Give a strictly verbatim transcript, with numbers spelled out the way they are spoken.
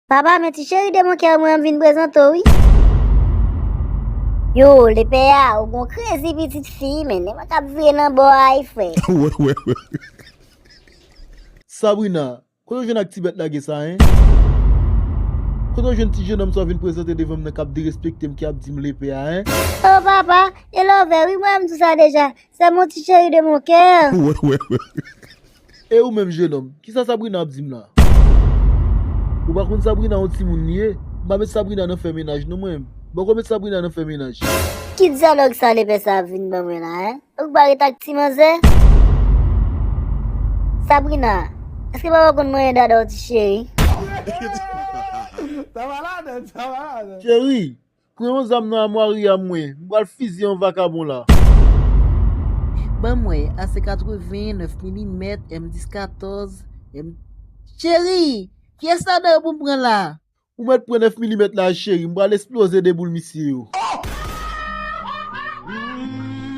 Papa, men ti cheri de mon kè mwen an vin prezante w, wi. Yo, lepè a, ou gon krezi pitit fi, men, men mwen k ap vire nan bò a, wi, frè. Sabrina, kote w jwenn ak ti bèt lage sa, en? Kote w jwenn ti jenòm sa w vin prezante devan m nan k ap derespekte m, ki ap di m lepè a, en? O papa, e love, wi, mwen m di w sa deja. C'est mon ti chéri de mon cœur. E ou menm, jenòm, kisa Sabrina ap di m la? Ou pa konn Sabrina yon timoun li ye? M pa met Sabrina nan fè menaj non mwen. M poko met Sabrina nan fè menaj. Ki dyalòg sa lepè sa ap vin ban mwen la, en? Ou pa ret ak ti manzè? Sabrina, èske papa konn manyen dada w ti cheri? Sa malad, sa malad. Cheri, pran yon zam nan amwari a mwen, m pral fizye yon vakabon la. Ban mwen, a se katreven nèf milimèt, M dis katòz, M. Cheri, pyès ladan yo pou m pran la? Ou mèt pran nèf milimèt la, cheri, m pral esploze de boul misye yo.